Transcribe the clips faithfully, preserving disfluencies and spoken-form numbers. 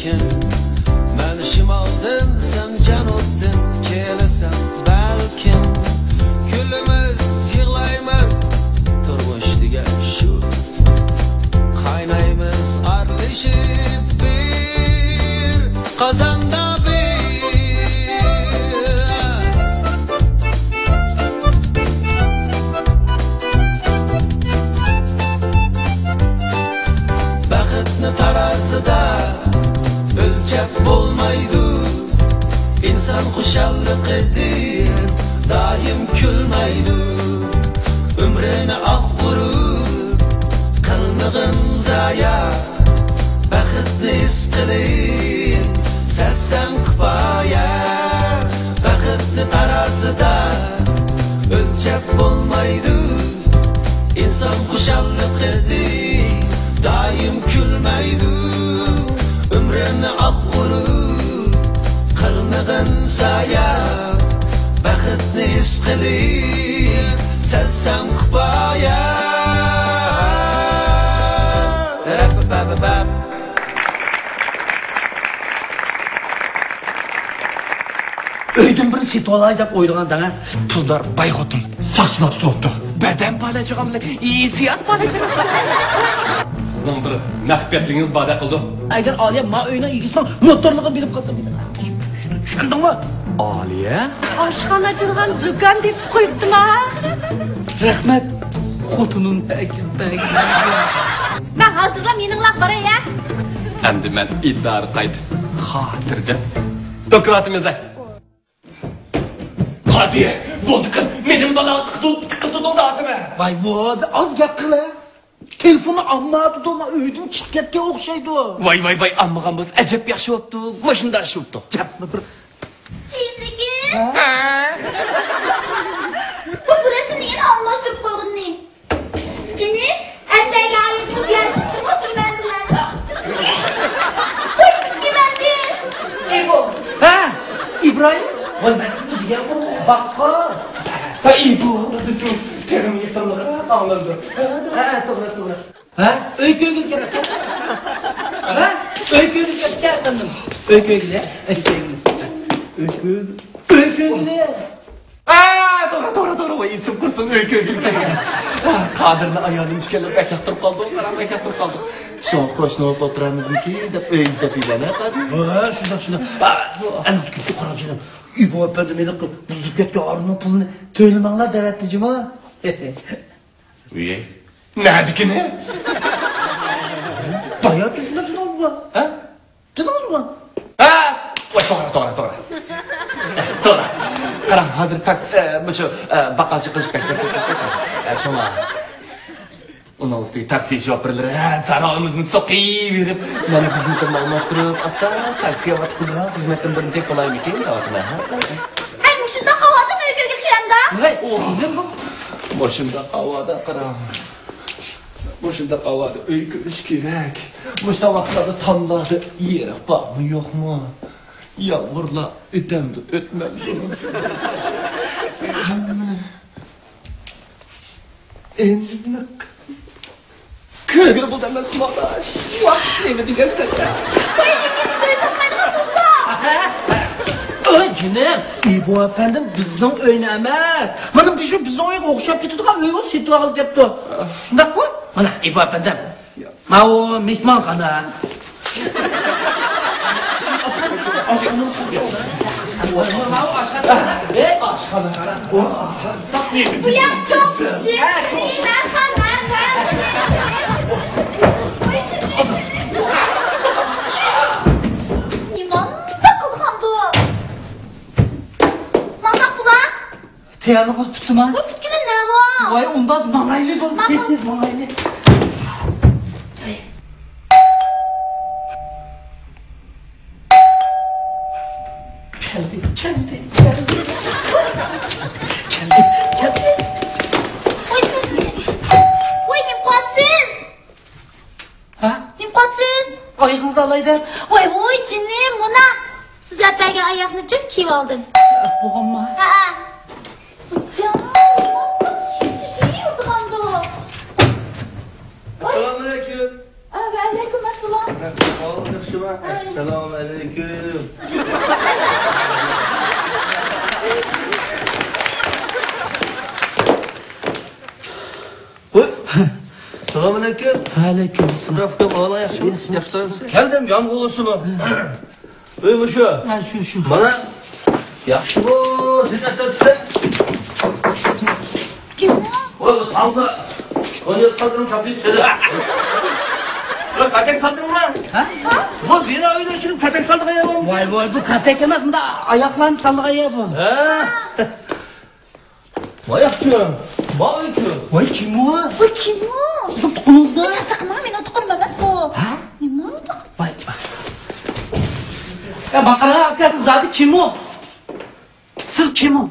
كىم؟ مەن شىمالدىن، سەن جەنۇبتىن كېلىسەن بەلكىم. كۈلىمىز، يىغلايمىز، تۇرمۇش دېگەن شۇ. قاينايمىز ئارىلىشىپ بىر قازاندا بىز. بەختنى تارازىدا ئۆلچەپ بولمايدۇ. ئىنسان خۇشاللىقىدىن دائىم كۈلمەيدۇ. ئۆمرىنى ئاق ئۇرۇپ قىلمىغىن زايا. بەختنى ھېس قىلىڭ، سەزسەڭ كۇپايە. بەختنى تارازىدا ئۆلچەپ بولمايدۇ. ئىنسان خۇشاللىقىدىن دائىم كۈلمەيدۇ. ئۆمرۈمنى ئاق ئۇرۇپ قىلمىغىن زايا. بەختنى ھېس قىلىپ سەزسەڭ كۇپايە. ئۆيدىن بىرنى سېتىۋالاي دەپ ئويلىغان دەڭە. پۇلدار باي خوتۇن ساقچىلار تۇتۇۋاپتۇ. بەدەن پالەچىغان بىلەن ھېسسىيات پالەچىغان. سىزنىڭ بىر مەخپىيەتلىكىڭىز باردەك قىلىدۇ. ئەگەر ئالىيە ما ئۆينىڭ ئىگىسىنىڭ موتورلۇقىنى بىلىپ قالسا، چۈشەندىڭمۇ؟ ئالىيە؟ ئاشخانا ئاچىدىغان دۇكان تېپىپ قويۇپتىما؟ رەھمەت، خوتۇنۇم. مەن ھازىرلا مېنىڭلا باراي، ھە؟ ئەمدى مەن ئىدارە قايت. خاتىرجەم. دوكلاتىمىزدا. قادىيە، بولدى قىز، مېنىڭ بالا تىقىتىدۇ، تىقىتىدۇ دادىمە. ۋاي، بۇ ئاز گەپ قىلە. تېلېفوننى ئالمايدۇ، ما ئۆيدىن چىقىپ كەتكەن ئوخشايدۇ. ۋاي، ۋاي، ۋاي، ئالمىغان بولسا ئەجەب ياخشى بوپتۇ، ماشىنىدا ئىشى بوپتۇ. جەپمۇ بىر. سېنىكى؟ ھە؟ بۇ بۇراسىنى يەنە ئالماشتۇرۇپ قويغىنى. جېنى، ئەسلىگە ئايرىلىپ ياشىسىمۇ بىلمەمدىلەر. قويدۇم كېمەمدى. ئىبو. ھە؟ ئىبراھىم؟ ۋاي، مەن سىزنى دېگەنكۇ، باققا. ھە، ئىبو، تېخىمۇ يېقىملىقراق ئاڭلىنىدۇ. ھە، توغرا، توغرا. ھە؟ ئۆي كۆرگىلى كەپتىكەن. ھە؟ ئۆي كۆرگىلى كەپتىكەن، ئەپەندىم. ئۆي كۆرگىلى، ئۆي كۆرگىلى. ئۆي كۆرگىلى. ئۆي كۆرگىلى. ئا، توغرا، توغرا، توغرا. ۋاي، ئېسىم قۇرسۇن، ئۆي كۆرگىلى كەلگەن. ئا، قادىرنى ئايالىم ئىككىلەن بەك ياقتۇرۇپ قالدۇق، قاراڭ، بەك ياقتۇرۇپ قالدۇق. شۇڭا قوشنا بولۇپ ئولتۇرامىزمىكىن دەپ ئۆي ئىزدەپ يۈرگەن، ھە، قادىر؟ ھە، شۇنداق، شۇنداق. ئا، ئەنە، قاراڭ، جېنىم. ئىبو ئەپەندىم ھېلىقى بۇزۇلۇپ كەتكەن ئارۇننىڭ پۇلىنى تۆلىمەڭلار دەۋەتتى جۇمۇ. ئۇي، نەدىكىنى؟ بايا تۇشۇنۇپ تۇردۇڭىزمۇ؟ ھە؟ تۇردۇڭىزمۇ؟ ھە؟ ۋاي، توغرا، توغرا، توغرا. توغرا. قاراڭ، ھازىر تاك-، ئە، مۇشۇ، ئە، باققالچى قىلىش بەك تەس، تەس، تەس، تەس. ئە، شۇڭا ئۇنىڭ ئۈستىگە تاكسى شوپۇرلىرى، ھە، زارىمىزنى سوقۇۋېرىپ، مانا بىزنىڭكىنى ئالماشتۇرۇپ، ئاستا تاكسى ئاۋاتقىنىغا خىزمەتتىن بىرنى تېپىپ بولايمىكىن دەۋاتىمەن، ھە؟ ھەي، مۇشۇنداق ھاۋادا ئۆي كۆرگىلى كېلەمدا؟ ھەي، مۇشۇنداق ھاۋادا قاراڭ. مۇشۇنداق ئاۋازدا ئۆي كۆرۈش كېرەك. مۇشۇنداق ۋاقىتلاردا تاملاردا يېرىق بارمۇ يوقمۇ؟ يامغۇرلار ئۆتەمدۇ ئۆتمەمدۇ؟ ھەممىنى ئېنىق كۆرگىلى بولىدۇ ئەمەسمۇ ئاداش؟ ۋاقىت نېمە دېگەن سەن؟ ئۆي جېنىم، ئىبو ئەپەندىم بىزنىڭ ئۆينى ئەمەس، مانا بىزنىڭ ئۆيگە ئوخشاپ كېتىدىغان ئۆينى سېتىۋالغىلى كەپتۇ. شۇنداقمۇ؟ مانا ئىبو ئەپەندىم، ماۋۇ مېھمانخانا. ماۋۇ ئاشخانا. ئاشخانا. بۇ يەر چوڭ كىشى. نېمانداق قىلغاندۇ؟ مانداق بۇلار. تەييارلىقىڭىز پۈتتىما؟ بۇ پۈتكىنى نەۋا؟ ۋاي، ئۇنداز ماڭايلى بولدى، تېز تېز ماڭايلى. كەلدى، كەلدى، كەلدى. كەلدى، كەلدى. ۋاي، سىز، ۋاي، نېمە قىلىۋاتىسىز؟ ھە؟ نېمە قىلىۋاتىسىز؟ ئايىغىڭىزنى ئالاي دەپ. ۋاي، ۋاي، جېنىم، مانا سىزلەپ بەرگەن ئاياغنى جىق كىيىۋالدىم. بولغانما؟ ھەئە. جان، نېمانداق شىنجىكى يوتقاندۇ؟ ئەسسالامۇئەلەيكۇم. ۋەئەلەيكۇم ئەسسالام. ئەسسالامۇ ئەلەيكۇم. ۋوي. سالام ئەلەيكۇم. ۋەئەلەيكۇم ئەسسالام. ئۇكام، ئەھۋالىڭ ياخشىمۇ؟ ياخشى. ياخشى تۇرامسىز؟ كەلدىم، يامغۇر بولسىمۇ. ئۆي مۇشۇ. ھە، شۇ، شۇ. مانا. ياخشىمۇ، زىننەت ئۆتسە. كىم ئۇ؟ ۋوي، بۇ تاڭدا. ئون يەتتە قاتنىڭ چاپلىپ چۈشىدۇ. بۇ كاتەك ساتتىڭمۇ؟ ھە؟ بۇ بىنا ئۆينىڭ ئىچىدە كاتەك سالىدىغان يەر بارمۇ؟ ۋاي، ۋاي، بۇ كاتەك ئەمەس، مۇنداق ئاياقلارنى سالىدىغان يەر بۇ. ھە؟ ۋاي ياخشى. ۋاي كىم ئۇ؟ ۋاي كىم ئۇ؟ بۇ تۇغقىنىڭىزمۇ؟ ياق، ساقىنىڭ، مېنىڭ تۇغقىنىم ئەمەس بۇ. ھە؟ نېمە بولدى؟ ۋاي. يا باقىرىڭ ئاكا، سىز زادى كىم ئۇ؟ سىز كىم ئۇ؟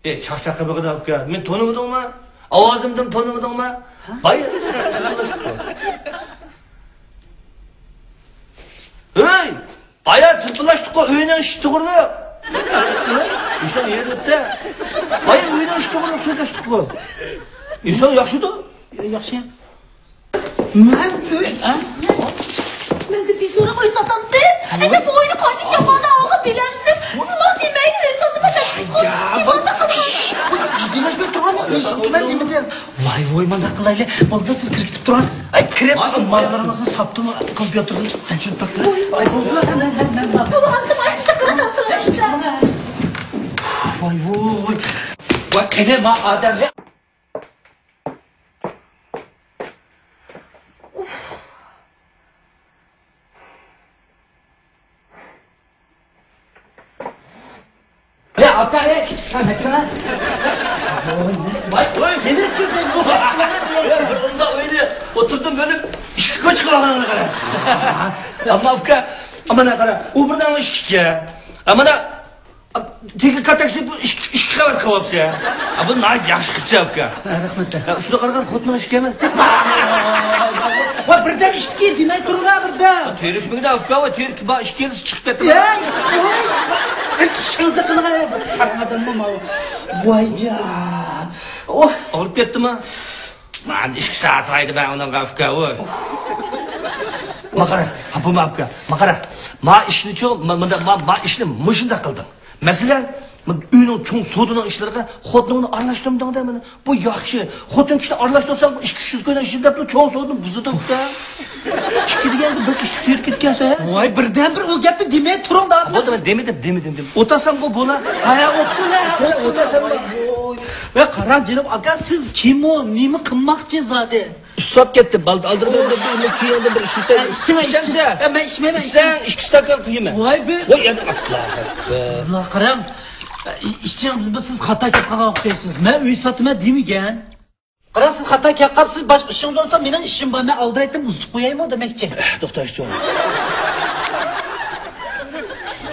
ئى، چاقچاق قىلمىغىن ئاكا. مېنى تونۇمىدىڭمۇ؟ ئاۋازىمدىن تونۇمىدىڭمۇ؟ ھە؟ بايا. ھەي! بايا تېلېفونلاشتۇققۇ، ئۆينىڭ ئىشى توغرىلىق. ئىشىڭ يېرىلىپتۇ. بايا ئۆينىڭ ئىشى توغرىلىق سۆزلەشتۇققۇ. ئىشىڭ ياخشىدۇ؟ ياخشى. مەن ئۆي، ھە؟ مەندىن بىزورۇق ئۆي ساتامسىز؟ ھە؟ ئەگەر بۇ ئۆينى قانچە چاپاندا ئالغان بىلەمسىز؟ سىز ماڭا دېمەيلى، ئۆي ساتىمەن دەپ. يا، بۇ جىددىيلەشمەي تۇرغان ئۆي ساتىمەن دېمىدىم. ۋاي، ۋاي، مانداق قىلايلى. بولدى، سىز كىرىپ كېتىپ تۇرۇڭ. ئەي، كىرىپ، ماللىرىڭىزنى ساپتىمۇ، كومپيۇتېردىن چىققان چۈشۈرۈپ بېقىڭ. ئەي، بولدى، مەن، مەن، مەن، مەن. بۇلار ئاختا مانا شۇنداق قىلىپ تۇرۇڭ. ۋاي، ۋاي. ۋاي، قېنى، ما ئادەم. يا ئاكا، ئەي، سەن نېمە قىلىسەن؟ ۋاي، ۋاي، نېمە قىلدىڭ؟ بۇ بۇنداق ئۆينى ئوتتۇرىدىن بۆلۈپ ئىككىگە چىقىرىۋالغانغا قارا. ئەمما ئۇكا، ئامانا قارا، ئۇ بىر دانە ئىككى. ئامانا تېگى كاتەكسى بۇ ئىككى، ئىككى قەۋەت قىلىۋاپسەن. ئا، بۇ ناھايىتى ياخشى قىپسەن ئۇكا. ھە، رەھمەت. ھە، شۇنى قارىغان خوتۇننىڭ ئىشىكى ئەمەس. ۋاي، بىردەم ئىشىكى دېمەي تۇرۇڭ بىردەم. تېرىكمىگىن ئۇكا، ۋاي، تېرىك بار، ئىككىلىسى چىقىپ كەتتى. ياي، ئىشىڭىزنى قىلىڭ، بىر قاراڭ ئادەممۇ ماۋۇ. ۋايجان. ئوھ. ئاغرىپ كەتتىمۇ؟ مانا ئىككى سائەت ۋايدى مەن ئۇنىڭغا ئۇكا، ۋوي. ما قارا، خاپا بولما ئۇكا. ما قارا، ما ئىشنىچۇ، ما، مۇنداق، ما، ما ئىشنى مۇشۇنداق قىلدىم. مەسىلەن، ئۆينىڭ چوڭ سودىنىڭ ئىشلىرىغا خوتۇنۇڭنى ئارىلاشتۇردۇڭ دە مانا. بۇ ياخشى. خوتۇن كىشىنى ئارىلاشتۇرساڭ، بۇ ئىككى يۈز كوينىڭ ئىشىنى دەپلا چوڭ سودىنى بۇزىدۇ ئۇكا. ئىككى دېگەندە بىر ئىشتە سىيرىپ كەتكەنسەن، ھە؟ ۋاي، بىردەم بىر ئۇ گەپنى دېمەي تۇرۇڭ، دادىمىز. بولدى، مەن دېمىدىم، دېمىدىم، دېمىدىم. ئولتۇرسامغۇ بولا. ھە، ئولتۇر، ھە، ئولتۇر. ۋە قاراڭ، جېنىم ئاكا، سىز كىم ئۇ؟ نېمە قىلماقچى زادى؟ ئۇسساپ كەتتى، بالدۇر ئالدىرىمەن دەپ، ئۇنى كىيەندە بىر ئىشلىتەي. ھە، ئىچسەڭ، ئىچسەڭ. ھە، مەن ئىچمەيمەن، ئىچسەڭ، ئىچسەڭ. ئىككى ئىستاكان قۇيىمەن. ۋاي، بىر. ۋاي، يەنە ئاللاھۇ ئەكبەر. ئاللا، قاراڭ. ئىچسەڭ، سىز خاتا كەپ قالغان ئوخشايسىز. مەن ئۆي ساتىمەن دېمىگەن. قاراڭ، سىز خاتا كەپ قاپسىز، باشقا ئىشىڭىز بولسا، مېنىڭ ئىشىم بار، مەن ئالدىرايتتىم، ئۇزىتىپ قويايمۇ دېمەكچى. توختاش، چوڭ.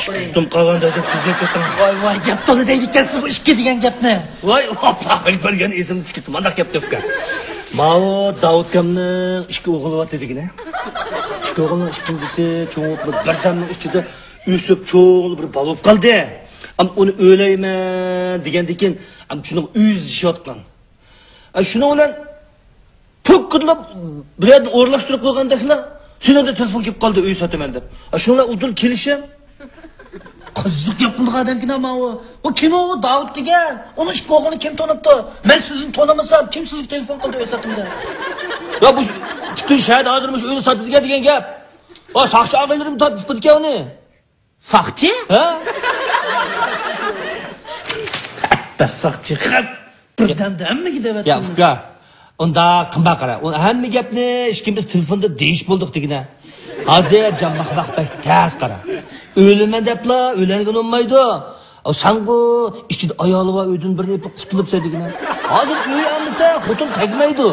ئىككى ئۈچ تۇتۇم قالغان جايدا سۆزلەپ كەتتىڭ. ۋاي، ۋاي، گەپ تولا دەيدىكەنسىز بۇ ئىككى دېگەن گەپنى. ۋاي، ئاللاھۇ ئەكبەر، يەنە ئېسىمدىن چىقىپ كەتتى، مانداق گەپ تېپىپكەن. ماۋۇ داۋۇت ئاكامنىڭ ئىككى ئوغلى بار دېدىكىنە. ئىككى ئوغلىنىڭ ئىككىنچىسى چوڭ بولۇپ، بىردەمنىڭ ئىچىدە ئۆسۈپ، چوڭ بىر بالا بولۇپ قالدى. ئەم، ئۇنى ئۆيلەيمەن دېگەندىن كېيىن، ئەم، شۇنىڭ ئۆيى ئىزدىشىۋاتقان. ئە، شۇنىڭ بىلەن پوككىدىلا بىر يەردىن ئورۇنلاشتۇرۇپ قويغاندەكلا، سېنىڭدىن تېلېفون كېلىپ قالدى، ئۆي ساتىمەن دەپ. ئە، شۇنىڭ بىلەن ئۇدۇل كېلىشىم. قىزىق گەپ قىلىدىغان ئادەمكەن ماۋۇ. ئۇ كىم ئۇ داۋۇت دېگەن؟ ئۇنىڭ ئىككى ئوغلىنى كىم تونۇپتۇ؟ مەن سىزنى تونۇمىسام، كىم سىزگە تېلېفون قىلدى ئۆي ساتىمەن دەپ؟ يا، بۇ پۈتۈن شەھەردە ھازىر مۇشۇ ئۆينى ساتىدىكەن دېگەن گەپ. ۋاي، ساقچى ئاغىنىلىرىم تارتىپ تۇتىدىكەن ئۇنى. ساقچى؟ ھە؟ بەس ساقچى. بىردەمدە ھەممىگە دەۋەتتىم. يا، ئۇكا، ئۇنداق قىلما قارا. ئۇ ھەممە گەپنى ئىككىمىز تېلېفوندا دېيىش بولدۇق دېگىنە. ھازىر جان باقماق بەك تەس قارا. ئۆلىمەن دەپلا ئۆلەنگە ئۇنىمايدۇ. ئۇ ساڭغۇ ئىچىدە ئايالى بار ئۆيدىن بىرنى ئېلىپ قۇتۇلۇپسەن دېگىنە. ھازىر ئۆي ئالمىسا خوتۇن تەگمەيدۇ.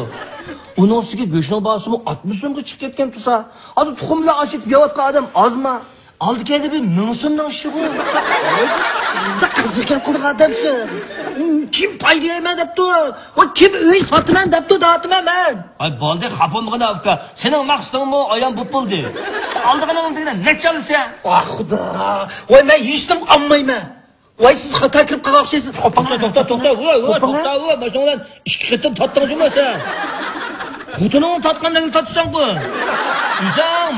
ئۇنىڭ ئۈستىگە گۆشنىڭ باھاسىمۇ ئاتمىش سومغا چىقىپ كەتكەن تۇرسا. ھازىر تۇخۇم بىلەن ئاش ئېتىپ يەۋاتقان ئادەم ئازما؟ ئالدى كەينىدە بىر مىڭ سومنىڭ ئىشى بۇ. قىزىق گەپ قىلىدىغان ئادەمسەن. كىم پايدا يەيمەن دەپتۇ؟ ۋە كىم ئۆي ساتىمەن دەپتۇ دەۋاتىمەن مەن. ۋاي بولدى، خاپا بولمىغىن ئۇكا. سېنىڭ مەقسىتىڭمۇ ئايان بوپ بولدى. ئالىدىغىنىڭ دېگىنە نەچچە ئالىسەن؟ ئاھ خۇدا. ۋاي مەن ھېچنېمە ئالمايمەن. ۋاي سىز خاتا كىرىپ قالغان ئوخشايسىز. توختا، توختا، توختا. ۋاي، ۋاي، توختا، ۋاي. ماشۇنىڭ بىلەن ئىككى قېتىم تارتتىڭىزمۇ سەن؟ خوتۇنۇڭنى تارتقاندەك تارتىسەنغۇ. ئۆزۈڭ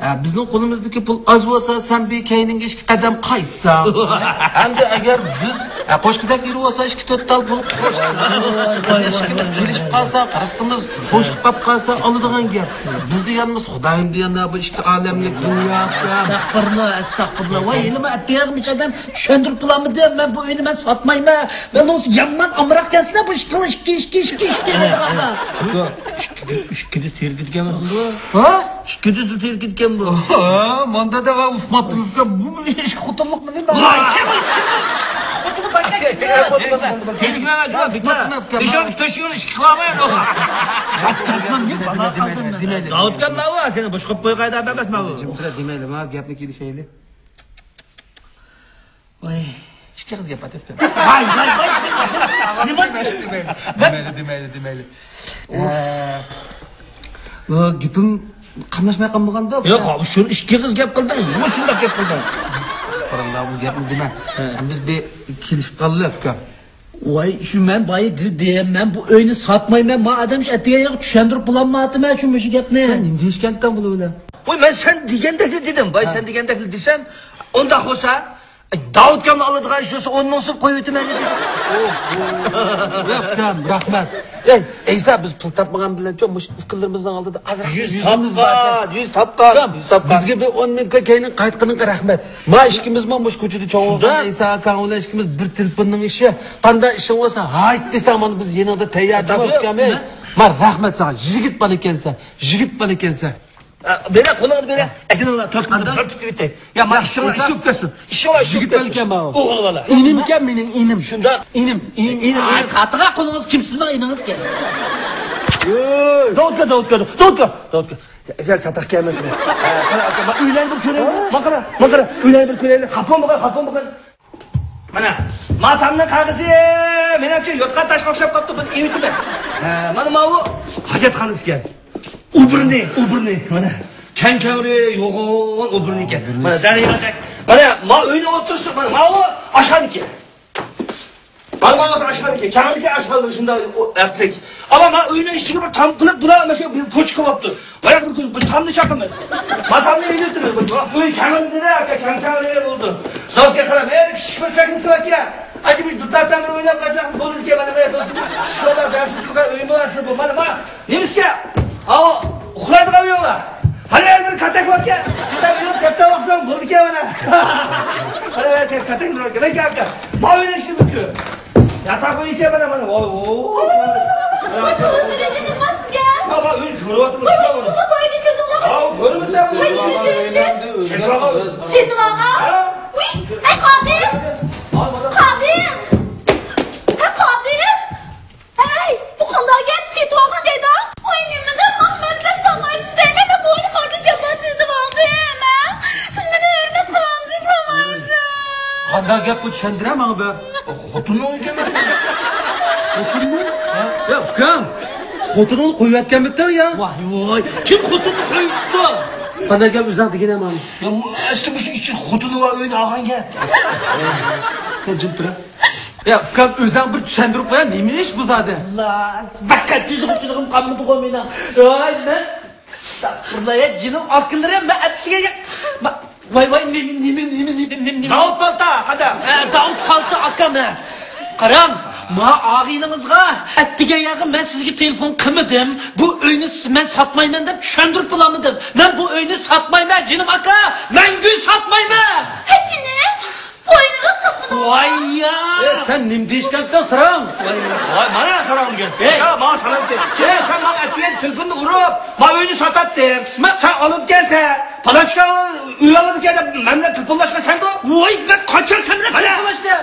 ھە، بىزنىڭ قولىمىزدىكى پۇل ئاز بولسا، سەن بىر كەينىڭگە ئىككى قەدەم قايتساڭ. ئەمدى ئەگەر بىز، ھە، قوشكېدەك ئېرى بولسا، ئىككى تۆت تال پۇل قوشساڭ. ئىككىمىز كېلىشىپ قالسا، رىزقىمىز توشۇپ قاپ قالسا، ئالىدىغان گەپ. بىز دېگەنمىز خۇدايىم دېگەندە بۇ ئىككى ئالەملىك دۇنيا. ئەستەغپۇرۇللا، ئەستەغپۇرۇللا. ۋاي، ھېلىمۇ ئەتىگەنمۇ ئادەم چۈشەندۈرۈپ بولالمىدىم. مەن بۇ ئۆينى مەن ساتمايمەن. مەن ئۇنىڭ يامان ئامراق كەلسىلە، بۇ ئىككى، ئىككى، ئىككى، ئىككى، ئىككى دەيدىغان. ئىككى، ئىككى دېسە تېرىكىدىكەنمىز. ھە؟ ئىككى دېسە تېرىكىدىكەن بۇ. ھە، ماندا دەۋا ئۇسماتتىن ئۇسكا بۇ ئىش خوتۇنلۇقمۇ نېمە؟ ۋاي، كىم؟ خوتۇنى باركەن كىم؟ تېرىكمەن شۇ بىكار. ئىشان تۆشۈڭنى ئىشكە قىلالمايدۇ. داۋۇتكەن ماۋۇ سېنى بوش قويۇپ قويغايدا ئەمەس ماۋۇ. دېمەيلى، ما گەپنى كېلىشەيلى. ۋاي، ئىككى قىز گەپ ئاتىپتۇ. ۋاي، ۋاي، ۋاي. نېمە؟ دېمەيلى، دېمەيلى، دېمەيلى. ئە، بۇ گېپىم قاملاشماي قالمىغاندا؟ ياق، شۇ ئىككى قىز گەپ قىلدىڭ. مۇشۇنداق گەپ قىلدىڭ. قارىڭلار، بۇ گەپنى دېمە. ھە. بىز بىر كېلىشىپ قالدۇق، ئۇكام. ۋاي، شۇ مەن بايا دېدىم، مەن بۇ ئۆينى ساتمايمەن، ما ئادەم شۇ ئەتىگەن ياق چۈشەندۈرۈپ بولالمايتتىم شۇ مۇشۇ گەپنى. سەن نېمە دېيىشكەنتىڭ بۇنى بىلەن؟ ۋاي، مەن سەن دېگەندەكلا دېدىم، ۋاي، ھە. سەن دېگەندەكلا دېسەم، ئۇنداق بولسا، داۋۇتكامنى ئالىدىغان ئىش بولسا، ئون مىڭ سوم قويۇۋېتىمەن دېدى. ئۇكام، رەھمەت. ئەي، ئەيسا، بىز پۇل تاپمىغان بىلەنچۇ مۇشۇ ئۇكىلىرىمىزنىڭ ئالدىدا ئازراق يۈز يۈزىمىز بار. تاپقان، يۈز تاپقان، يۈز تاپقان. بىزگە بىر ئون مىڭ كەينىڭ قايتقىنىڭغا رەھمەت. ما ئىككىمىزمۇ مۇشۇ كوچىدا چوڭ بولغان ئەيسا ئاكاڭ بىلەن ئىككىمىز بىر تېلېفوننىڭ ئىشى. قانداق ئىشىڭ بولسا، ھايت دېسەڭ، مانا بىز يېنىڭدا تەييار، ئۇكام. ما رەھمەت ساڭا، يىگىت بالا ئىكەنسەن، يىگىت بالا ئىكەنسەن. ئە، بېرە، قولۇڭنى بېرە. ھە. ئەكىنىڭلار، تۆت قولنى بىر تۇتۇپ كېتەي. يا، ما ئىشىڭلار ئىش بولۇپ كەتسۇن. ئىشىڭلار ئىش بولۇپ كەتسۇن. يىگىت بەلكەن ماۋۇ. ئوغۇل بالا. ئىنىمكەن مېنىڭ ئىنىم. شۇنداق. ئىنىم، ئىنىم، ئىنىم. ئاي، قاتىغا قولىڭىز، كىم سىزنىڭ ئىنىڭىزكەن؟ داۋۇتكا، داۋۇتكا، داۋۇتكا، داۋۇتكا. ئەجەل چاتاق كەلمەسمۇ؟ ھە، قارا، ئاكا، ما ئۆيلەرنى بىر كۆرەيلى. ما قارا، ما قارا، ئۆيلەرنى بىر كۆرەيلى. خاپا بولمىغىن، خاپا بولمىغىن. مانا، ما تامنىڭ قاغىسى، مېنىڭچە يوتقان تاشقا ئوخشاپ قاپتۇ، بىز ئېۋىتىمىز. ھە، مانا ماۋۇ ھاجەتخانىسى ئىكەن. ئوبۇرنى، ئوبۇرنى، مانا. كەڭ كەڭرى، يوغان ئوبۇرنى ئىكەن. مانا دەريادەك. مانا ما ئۆينىڭ ئوتتۇرىسى، مانا ماۋۇ ئاشخانا ئىكەن. مانا ماۋۇ ئاشخانا ئىكەن. كەڭرىكى ئاشخانا شۇنداق ئەپلىك. ئەمما ما ئۆينىڭ ئىچىگە بىر تام قىلىپ، بۇلار مانا شۇ بىر كوچا قىلىپتۇ. باياقتىن كۆرۈپ، بىز تامنى چاقىمىز. ما تامنى ئېلىۋېتىمىز. بۇ كەڭرى دېدى، ئاكا، كەڭ كەڭرى بولدى. زاۋۇتكا قاراپ، ھەي، كىچىك بىر سەھنىسى باركەن. ئاجىم، بىر دۇتار تامنى ئويناپ قالساق بولىدىكەن، مانا، مانا، شۇنداق دەرسلىك تۇرغان ئۆيمۇ بار سىز بۇ. مانا، مانا، نېمىسىكەن؟ ئاۋۇ، ئۇخلايدىغان ئۆيۈڭلار. ھەي، بىر كاتەك باركەن. كاتەك بىلەن كەپتە باقساڭ بولىدىكەن، مانا. ھەي، كاتەك باركەن. مەن كەپتە. ما ئۆينى ئىشلىمىدىكەن. ياتاق ئۆيكەن مانا، مانا. ۋاي، ۋاي. بابا، ئۆي كۆرۈۋاتىمىز. ۋاي، شۇنداق ئۆينى كۆردۈڭلارمۇ؟ ۋاي، كۆرمىسەم. ۋاي، سېتىۋالغان. سېتىۋالغان؟ ھە؟ ۋاي، ئەي، قادىر! قادىر! ھە، قادىر! ھەي، بۇ قانداق گەپ؟ سېتىۋالغان دەيدۇ. ۋاي، نېمىدەپ ماڭا مەنپەئەت قىلمايسىز دەيمەن، مەن بۇ ئۆينى قاچان سېتىۋالدىم، ھە؟ سىز مېنى ھۆرمەت قىلامسىز، قىلمايسىز؟ قانداق گەپ بۇ، چۈشەندۈرە ماڭا بىر. خوتۇننىڭ ئۆيىگە. خوتۇننىڭ؟ ھە؟ يا، ئۇكام، خوتۇنۇڭنى قويۇۋەتكەنمىتىڭ يا؟ ۋاي، ۋاي، كىم خوتۇننى قويۇپتۇ؟ قانداق گەپ ئۆزۈڭ دېگىنە مانا. يا، ئەسلى مۇشۇ ئىچىدە خوتۇنى بار ئۆينى ئالغان گەپ. سەن جىم تۇر. يا، ئۇكام، ئۆزۈڭ بىر چۈشەندۈرۈپ قويە، نېمە ئىش بۇ زادى؟ ئاللا، بەك قەتئىي تۇرۇشىدىغىم قالمىدىغۇ مېنىڭ. ۋاي، مەن، ئەستەغپۇرۇللا، يا، جېنىم ئاكىلىرىم، مەن ئەتىگەن، يا، ما-، ۋاي، ۋاي، نېمە، نېمە، نېمە، نېمە، نېمە، نېمە؟ داۋۇت پالتا، قەدەم. ئە، داۋۇت پالتا ئاكام، ھە. قاراڭ، ما ئاغىنىڭىزغا ئەتىگەن ياغى مەن سىزگە تېلېفون قىلمىدىم. بۇ ئۆينى س-، مەن ساتمايمەن دەپ چۈشەندۈرۈپ بولالمىدىم. مەن بۇ ئۆينى ساتمايمەن، جېنىم ئاكا، مەڭگۈ ساتمايمەن. ھە، جېنىم، بۇ ئۆينى راست ساتمىدىڭىزمۇ؟ ۋاي يا! ئە، سەن نېمە دېيىشكەنتىڭ، ساراڭ؟ ۋاي، ۋاي، مانا ساراڭ دېگەن. ھەي! يا، ماڭا ساراڭ دېگەن. ھەي، سەن ماڭا ئەتىگەن تېلېفوندا ئۇرۇپ، ما ئۆينى ساتاتتىم. مەن سەن ئالىدىكەنسەن. پالانچىكا ئۆي ئالىدىكەن دەپ مەن بىلەن تېلېفونلاشقان سەندۇ؟ ۋاي، مەن قاچان سەن بىلەن تېلېفونلاشتىم؟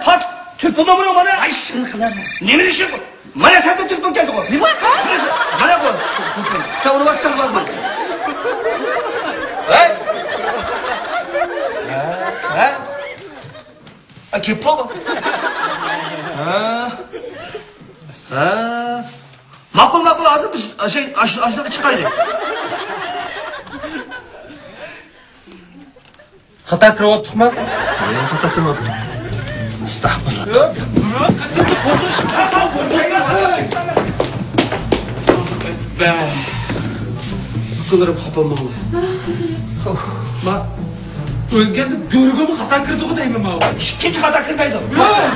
تېلېفون نومۇرۇڭ مانا. ۋاي، شۇنى قىلارمەن. نېمىنى شۇ؟ مانا سەندە تېلېفون كەلدىغۇ. نېمە؟ مانا بۇ. سەن ئۇرۇۋاتقان بار بۇ. ھەي؟ ھە؟ ھە؟ ئا، كېلىپ قالدى. ھە. ھە. ماقۇل، ماقۇل، ھازىر بىز، شەي، ئاش-، ئاشلىققا چىقايلى. خاتا كىرىۋاپتۇقما؟ يا، خاتا كىرىۋاپتۇق. ئەستەغپۇرۇللا. يا، بۇ قانداق قوزۇش؟ بە. قىلىپ خاپا بولماڭلار. ما، ئۆلگەندە گۆرگىمۇ خاتا كىرىدىغۇ دەيمەن ماۋۇ. ئىككىنچى خاتا كىرمەيدۇ. ياق!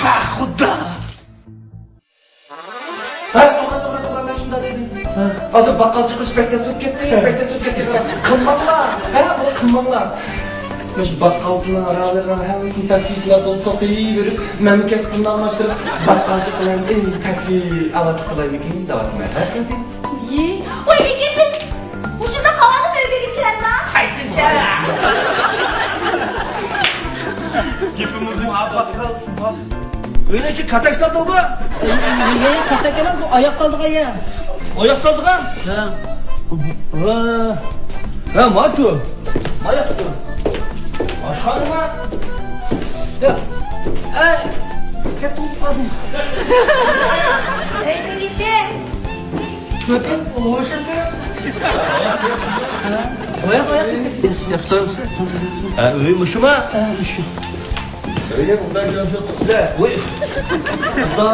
ئاھ، خۇدا! ھە، توختا، توختا، توختا، مەن شۇنداق دېدىم. ھە. ھازىر باققالچى قىلىش بەك تەس بولۇپ كەتتى، بەك تەس بولۇپ كەتتى. قىلماڭلار، ھە، بۇنى قىلماڭلار. مانا شۇ باققالچىنىڭ ئاراۋىلىرىنىڭ ھەممىسىنى تاكسىچىلار تولۇپ سوقۇۋېرىپ، مەنمۇ كەسپىمنى ئالماشتۇرۇپ، باققالچى قىلىمەن، ئەي، تاكسى ئاۋاتلىق قىلايمىكىن دەۋاتىمەن، ھە، قىزىم؟ يې، ئۇي، لېكىن بىز مۇشۇنداق ھاۋانىڭ ئۆيگە كىرەملا؟ قايسى شەھەر؟ گېپىمىزنى ئاپاق قىل. ئۆينىڭ ئىچى كاتەك سالدىڭمۇ؟ ياق، كاتەك ئەمەس، بۇ ئاياق سالىدىغان يەر. ئاياق سالىدىغان؟ ھە. ھە. ھە، ماچۇ. ئاياق. ئاشخانىما؟ ياق. ئەي، كەتتىم، قالدىم. ئەي، نېمە؟ كۆتۈر، ئوشۇق. ھە؟ ئاياق، ئاياق. ياخشى، ياخشى. ھە، ئۆي مۇشۇما؟ ھە، مۇشۇ. ئۆيدە ئۇنداق جان شوق سىلەر. ۋوي. خۇدا.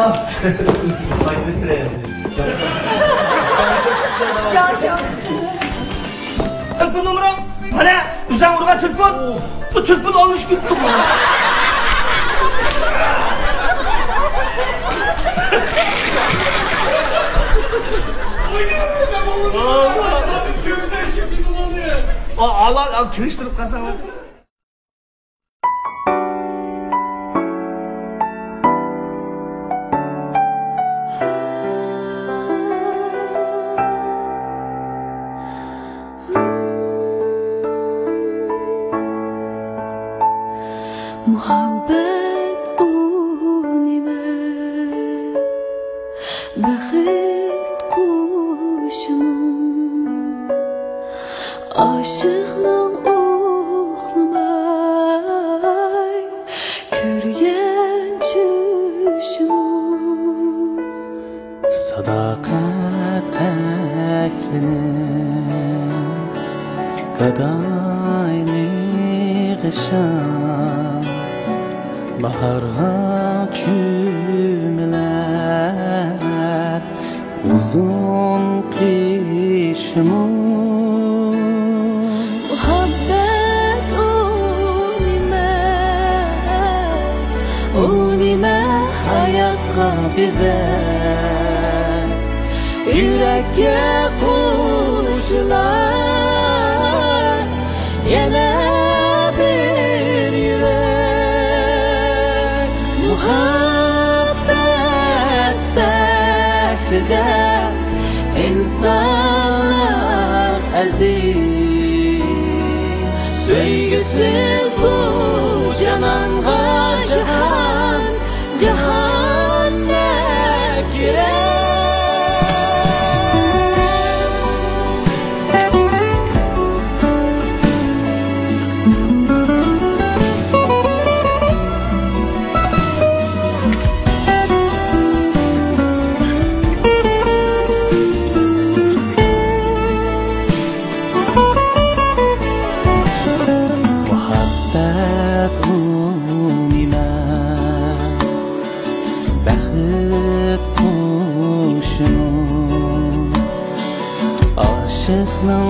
تېلېفون نومۇرۇڭ؟ مانا، ئۆزۈڭ ئۇرغان تېلېفون. بۇ تېلېفون ئالمىشىپ كېتىپتۇ. ئا، ئالا، ئا، كىرىشتۈرۈپ قالساڭلار. مۇھەببەت ئۇ نېمە؟ بەخت قۇشىمۇ، ئاشىقنىڭ ئۇخلىماي كۆرگەن چۈشىمۇ. ساداقەت ئەكسىنى گادايلىق شام، باھارغا چۆمۈلەر ئۇزۇن قىشىمۇ. مۇھەببەت ئۇ نېمە؟ ئۇ نېمە ھاياتقا بېزەر، يۈرەككە قوشۇلار يەنە بىر يۈرەك. مۇھەببەت بەختىدە ئىنسانلار ئەزىز، سۆيگۈسىز بۇ جانانغا جاھان، جاھاندەك يۈرەك. مۇھەببەت ئۇ نېمە؟ بەخت قۇشىمۇ، ئاشىقنىڭ